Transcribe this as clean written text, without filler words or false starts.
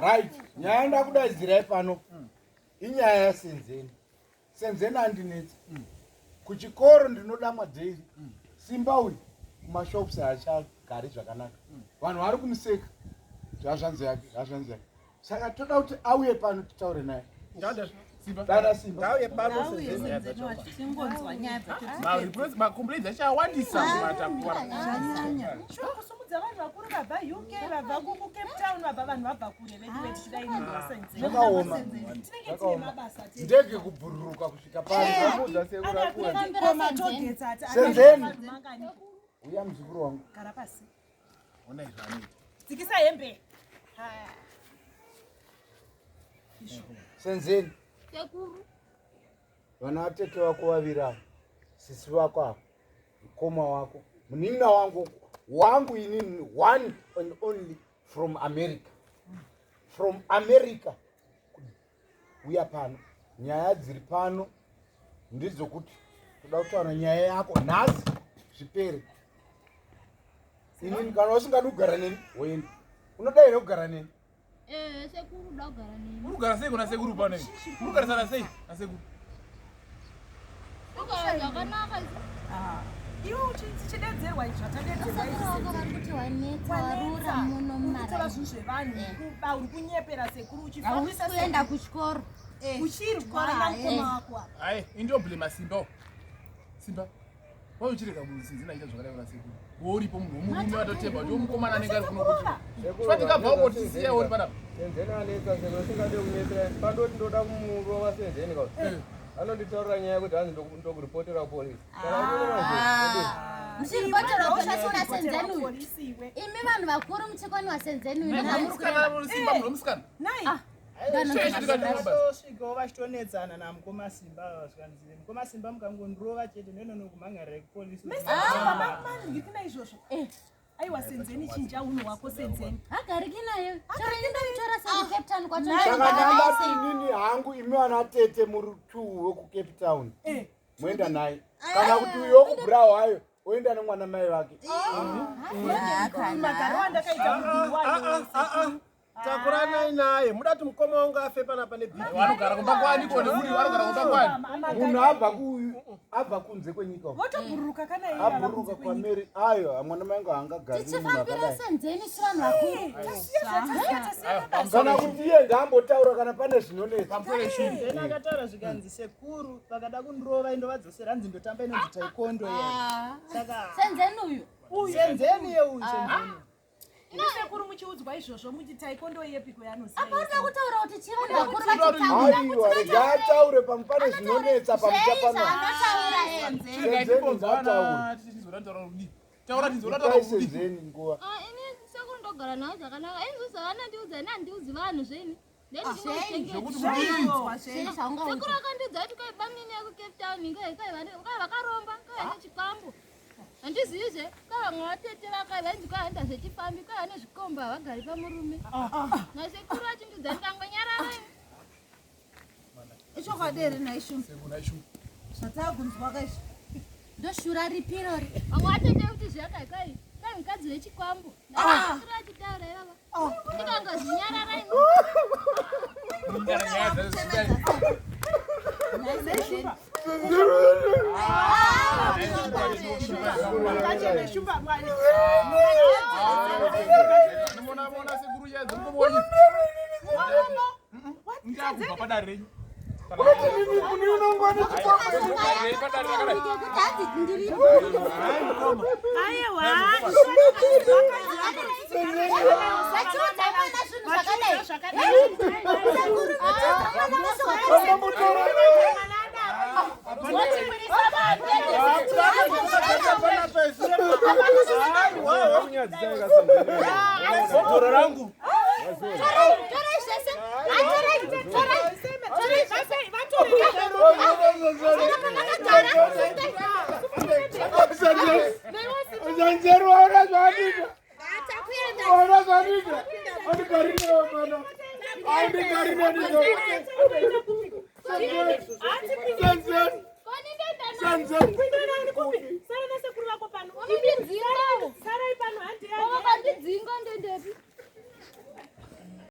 Right, nyaya ndakudaidzirai pano inyaya yaSenzeni. Senzeni andinetsa. Kuchikoro ndinodamwa daily. Simba uyu kumashops haachagari zvakanaka. Vanhu vari kumuseka. Hazvanzi yake, hazvanzi yake. Saka toda kuti auye pano titaure naye. Simba. Dana Simba. Ngauye pano Ngauye Senzeni. Senzeni wacho tingonzwa nyaya dzacho. Ma-reports, ma-complaints acho awandisa kumatakura. Zvanyanya. Shuwa kusumudza vanhu vakuru vabva UK, vabva kuCape Town, vabva vanhu vabva kure vedu vetichidai munhu waSenzeni. Zvakaoma. Tinenge tine Zvakaoma. mabasa tese. Ndege kubhururuka kusvika pano. Koma togetsa ati Senzeni. vanhu mangani. Uya muzukuru wangu. Gara pasi. Ona izvi anoita. Dzikisa hembe. Ha. Senzeni. Sekuru. Vana vatete vako vaviri ava, sisi vako ava, mukoma wako, munin'ina wangu, wangu inini one and only from America. From America. Uya pano. Nyaya dziri pano ndedzokuti toda kutaura nyaya yako nhasi zvipere. Inini kana usingadi kugara neni woenda. Unoda here kugara neni? Eh, sekuru uda kugara neni. Uri kugara sei kuna sekuru pano iwe? Uri kugarisana sei nasekuru? Kugara zvakanaka izvi. Iwe uchidedzerwa izvi zvatadedzerwa Sekuru izvi. wako vari kuti wanetsa warura muno Uri kutora mumaraini. zvinhu zvevanhu, kuba, uri kunyepera sekuru Hausi uchifambisa kuenda kuchikoro. uchirwara namukoma wako apa. Hai, indoblema Simba. uyu. Simba. Wai uchirega munhu Senzeni achiita zvakadai kuna sekuru. Iwe uripo munhu womurume watotemba kuti womukomana anenge ari kuno kuti. Chifukwa tingabva uko tisiye uri panapa. Senzeni anetsa sekuru usingade kunetsera pandoti ndoda kumurova Senzeni ka anonditaurira nyaya yekuti hanzi ndokuripotera kupolisi. Muchiripotera polisi na Senzeni uyu. Polisi iwe. Imi vanhu vakuru muchikoniwa Senzeni uyu. Munhu womusikana ari Simba munhu womusikana. Nai. Chii chindikati basa? Vasvikawo vachitonetsana namukoma Simba ava zvikanzi mukoma Simba mukangondirova chete ndononokumhan'arirai kupolisi. Mese baba manhikina izvozvo. Aiwa Senzeni chinja hunhu hwako Senzeni. Hagariki naye. Chero ini ndomutora seku Cape Town kwacho. Saka ndangati inini hangu imi vana tete muri two wekuCape Town. Eh. Moenda naye. Kana kuti uyo wekuBulawayo oenda nemwana mai vake. Magaro andakaita muviri wayo. Sekuru. Takuranai naye muda kuti mukoma wangu afe panapa nebhipi. Vanogara kumba kwani ko nekuti vanogara kumba kwani. Munhu abva ku abva kunze kwenyika. uko. Votobhururuka kana iye ava Abhururuka kunze kwenyika. kwaMary ayo mwana mai vangu haangagari nemunhu Tichifambira akadai. Senzeni isu vanhu vakuru. Tasiya zvatasiya tasiya mabasa. Kana kuti iye ngaambotaura kana pane zvinonetsa. Pamusoro shiri. Senzeni akataura zvikanzi sekuru vakada kundirova indovadzosera hanzi ndotamba inonzi taekwondo iya. Saka Senzeni uyu. Senzeni ye uyu Senzeni. Imi sekuru muchiudzwa izvozvo muchi taekwondo yepiko yanoziva. Apa uri kutaura kuti chii vanhu vakuru vachitaura. Aiwa rega ataure pamwe pane zvinonetsa pamusha Zvei pano. zvaanotaura Senzeni. Senzeni ngaataure. Taura tinzwa Ipai taura kudii. Senzeni nguva. Ah, ini sekuru ndogara nawo zvakanaka. Ini zvavanondiudza ini handiudzi vanhu zvenyu. Zvekuti kudii? Zvei zvaungaudza. Sekuru akandiudza kuti kai bamnini yeku Cape Town kai kai vane kai vakaromba kai vane chikwambo. Handizivizve kai vamwe vatete vakai vainzi kai vanoita zvechifambi kai vane zvikomba havagari pamurume. Nasekuru achindiudza ndikangonyarara ini. Ichokwadi here naishu? Sekuru naishu. Zvatakunzwa kaizvi. Ndoshura ripi irori. Vamwe vatete kuti zvakai kai kai mukadzi wechikwambo. Nasekuru achitaura ivava. Ndikangozvinyarara ini. Ndara nyaya dzacho. Ngacheme shumba mwari. Mona mona sekuru nyaya dzemukoma wanyu. Ndakubva padare renyu. Padare rakadai. Kuti hanzi ndiripo. Aiwa. Vachiudza mwana zvinhu zvakadai. Zvakadai. Sekuru muchiudza mwana mashoko Dzoro rangu. Torai zvese. Torai, torai. Torai zvese. Senzeni waona zvaanoita. Takuenda. Waona zvaanoita. Andigari newe pano. Andigari neni. Senzeni. Senzeni. Sara nasekuru vako pano. Unondidzinga. Sarai pano handi Vakandidzinga ndendepi?